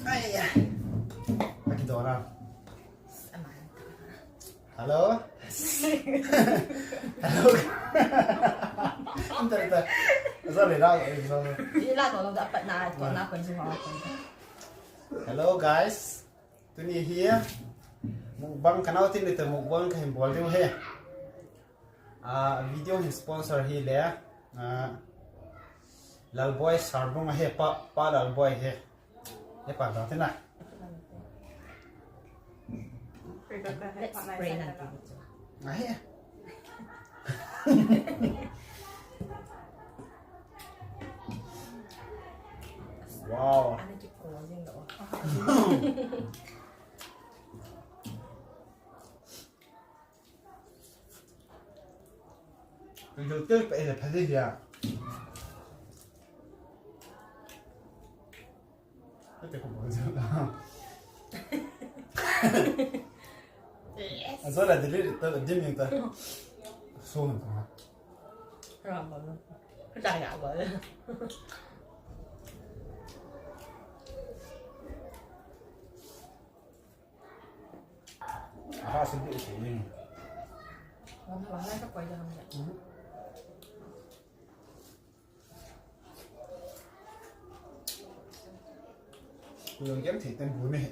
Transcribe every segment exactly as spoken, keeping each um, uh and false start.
Ai ya. Aki dora. Hello. Hello. Enter, enter. Sorry, sorry. Hello guys. Tuni hi mukbang kanao tin ni te mukbang kahin bol diu ahi. Ah, video hi sponsor hi le, ah, Lalboi Sarbung ahi, pa, pa Lalboi ahi. He pa ta tina. Let's pray na. Ahi. Wow. Video te pa ele phale ya. Ate ko bol ja. Yes. Azola dili ta dim ta. So na ta. Ra ba. Ka ja ya ba. Aha, sedih sih ini. Wala, wala ka pwede naman yan. Kulang yan, titan bu ni.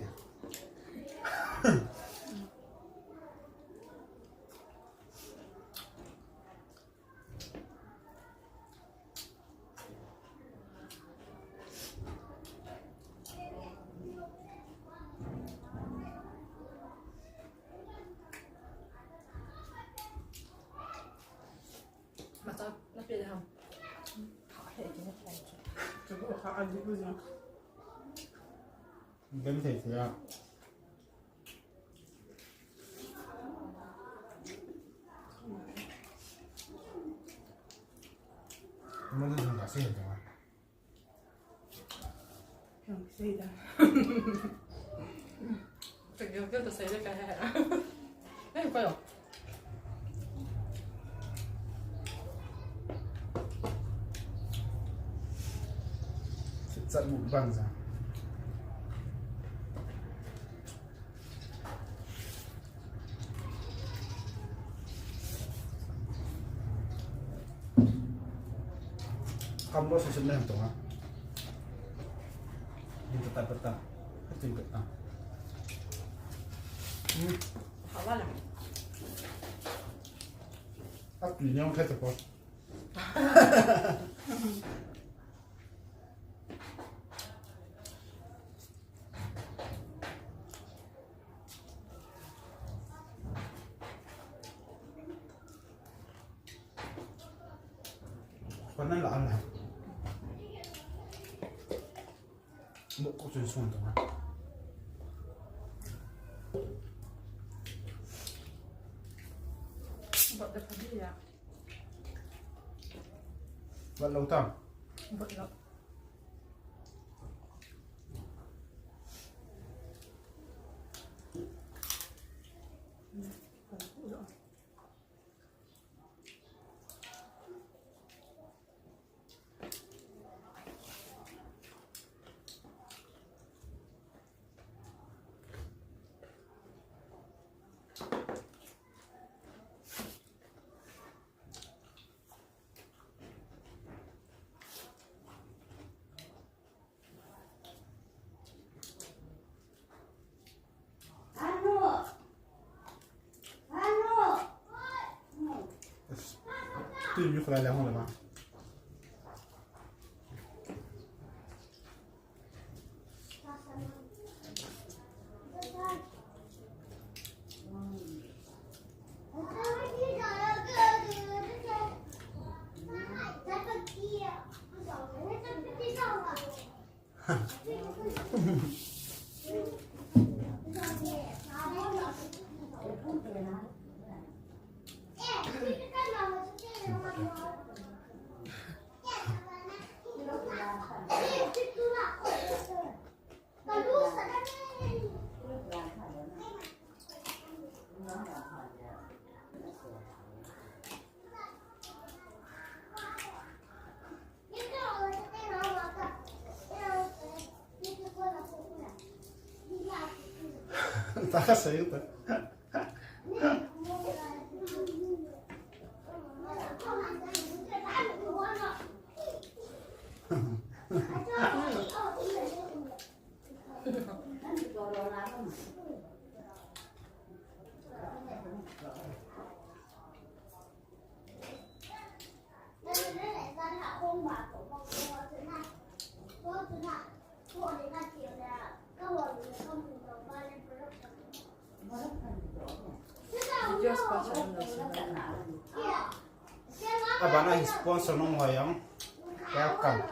Masa na pili ham. Kha he ki na pili. Kha a di bu ja. Dem thei thei a. Mo du jong ka sei ta. Jong sei ta. Ka gel gel ta sei le ka he. Ei, ko yo. Sat mukbang sa. Kambo sa sila ang tunga. Dito ta pata. Ito yung pata. Hmm. Hawa lang. At yun yung kaya po. Panan la ala. Mo ko sun sun to. Bot da padi ya. Bot lo tam. Bot lo. Tui mi khula le hong le ma. Taka sayo ta. Abana hi sponsor nung ho jong. Welcome.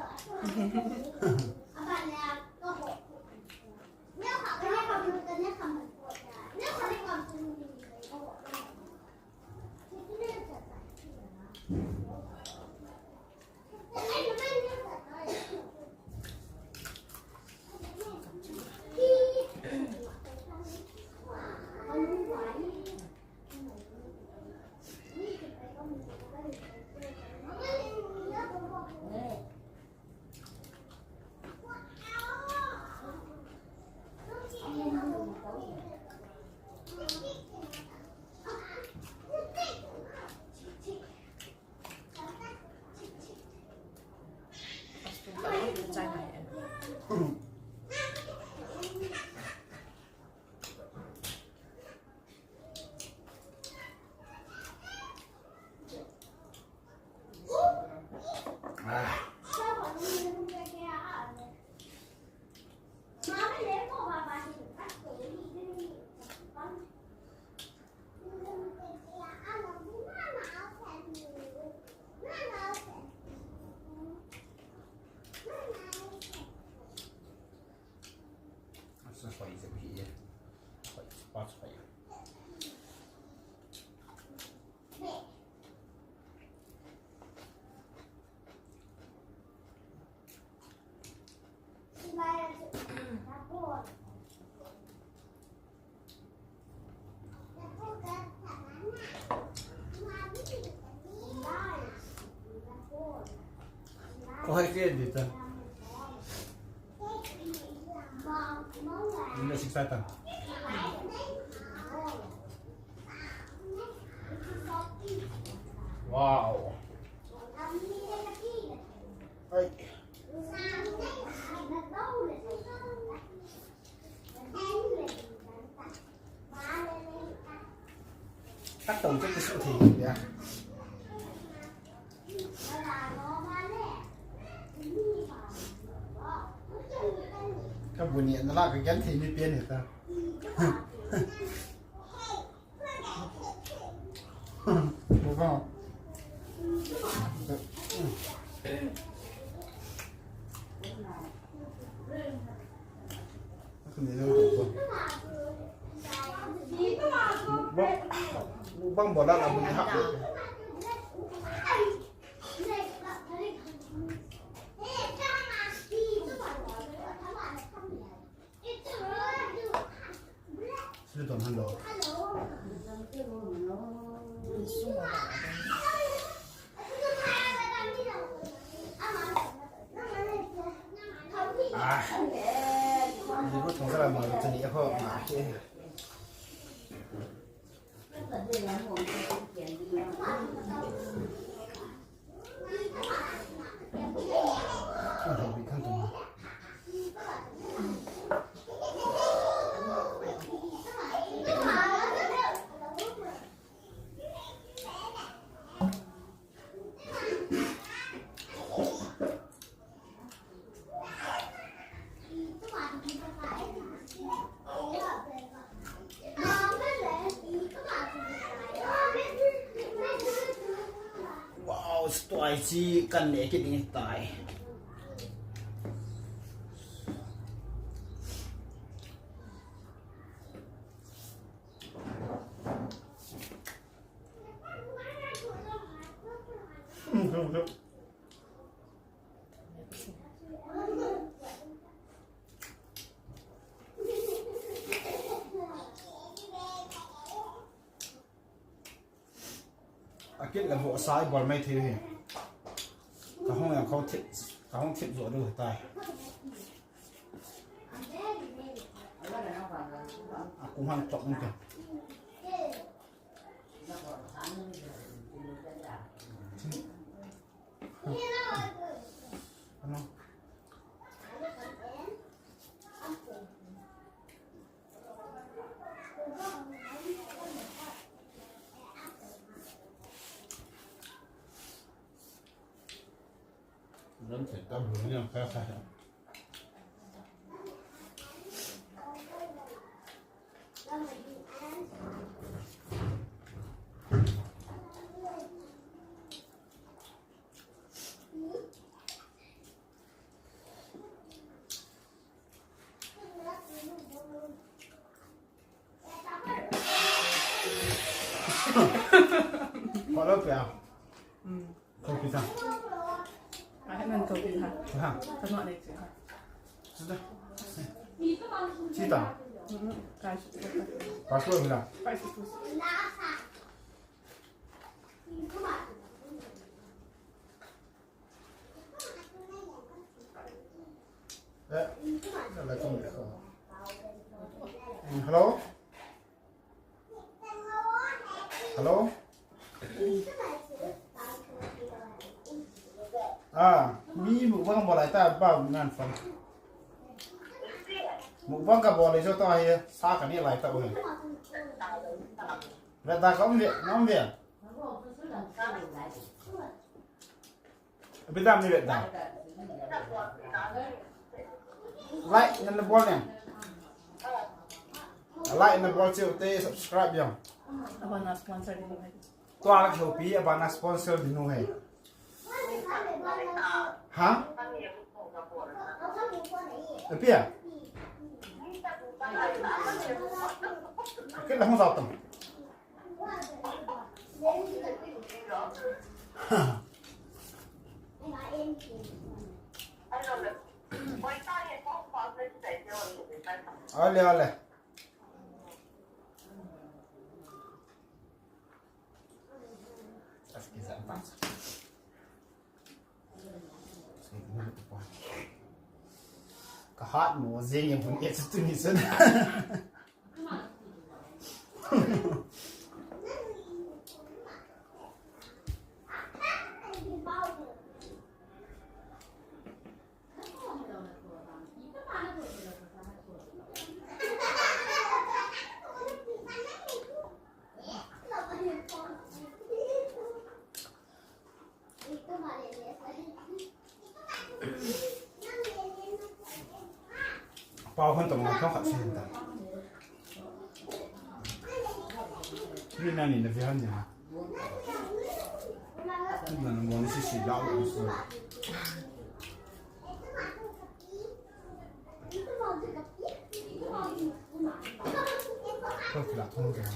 Ko hai ke di ta. Ni sik sa ta. Wow. Hai. Cắt tổng chắc cái sự thì ya. Ka bu ni na la ka gen thei ni pian ni ta. Bu ba. Bang, bang bola la bu ni hap. Sila tuan hando. Ah. Ini ko tong sala ma tu ni ko ma ke. Wow, stua chi kan ne kit ni tai. Akit le vohsa ibol mai thei hi. Ka hung yang kho thip, ka hung thip jo diu tai. Hung hang chok nung ke. Ano? Lam thei tam hu ni ang kha kha. Hello, Pia. Hmm. Kopi ta. Ai, nan kopi ha. Ha. Tano ne chi ha. Sida. Chi ta. Hmm. Kai shi. Passport hila. Kai shi. Eh, hello? Hello? Ah, mi mukbang bol lai ta ba nan phone. Mukbang kabol lai jo to hi sa kani lai ta u. Ve ta ka um ve, na um ve. Bidam ni bidam. Like nana bol ne. Like nana bol cheu te subscribe jong. Abana sponsor ding hai. Tua ka khopi abana sponsor ding u hai. Ha? Apia. Ke la hung sao tang. Ale, ale. Ka hat mo jeng e mun e chu tuni chun. Pau hon tong thong khat sin ta. Ni na ni na vi han ni. Na na mo ni si si lau ni so. Thong kila thong kila.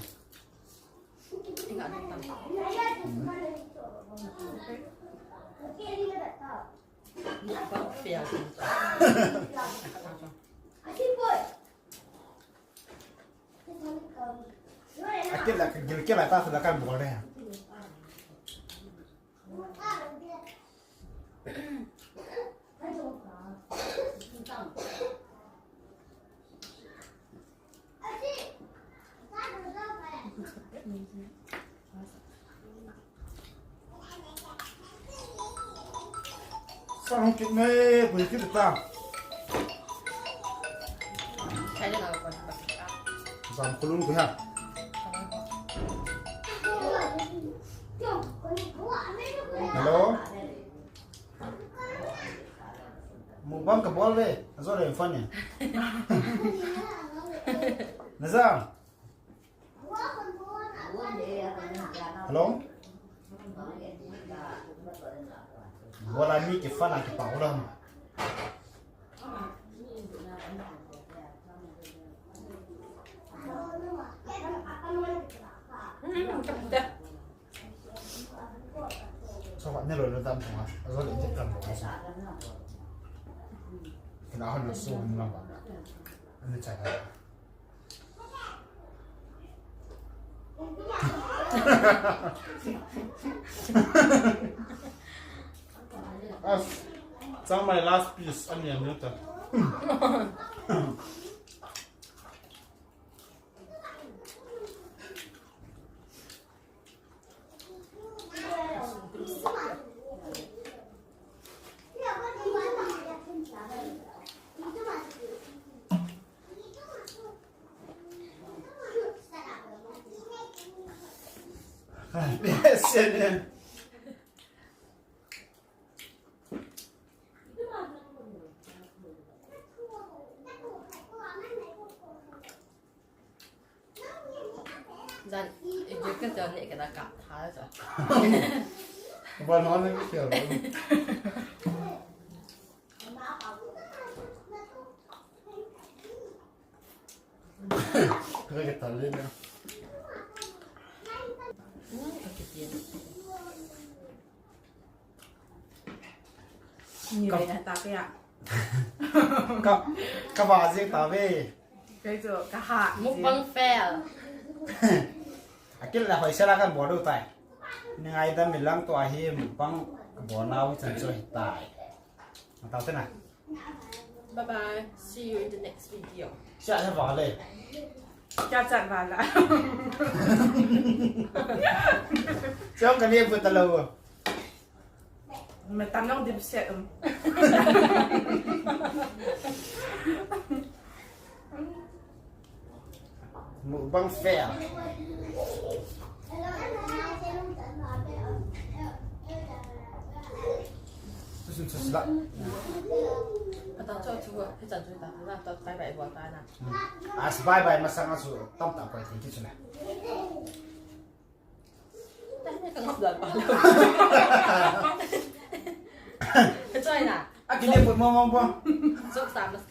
Akila ka gil kila ta la kan bol de. Sang kit ne, bui kit ta. Jam kulun ku ha. Hello. Mukbang kabol ve. Ajo le phone ni. Naja. Hello? Bola mi ke fana ke pa ulam. So, ne lo lo tam ko. Ajo le je tam ko. Kina ho lo so mo ba. Ani cha. As, it's my last piece. Ani ani ta. Yes, yes, yes. Jan, i jui ka jan ne ka na ka tha sa. Ba na ne ka. Ka ka ta le na. Hmm, okay, yeah. Ni ka, le na ta ke ya. Ka, ka ba jing ta ve. Kei chu ka ha. Mukbang fail. Akil la hoi sela kan bol u tai. Ni ngaidam mi lang to ahi mukbang bol nau chan chu hi tai. Tao te na. Bye bye. See you in the next video. Sia he ba le. Kya chat ba la. Chong ka ni bu ta lo. Matan nong dipset um. Mukbang fail. Susun susila. Ata cho chu, he chan chu ta, na ta bye bye bo ta na. As bye bye masang asu tam ta koi ti ki chu na. Ka ngap dan pa. Ka choi na. A kile put mo mo po. Sok sa mas.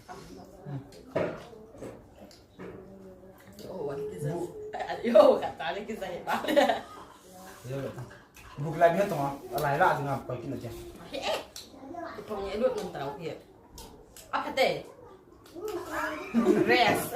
Yo, wan ki sa. Yo, ka ta le ki sa pa. Yo. Buk lai mi to. Lai la dinga pa ki na che. Ipong ye lut nang tau ye. Apa te? Rest.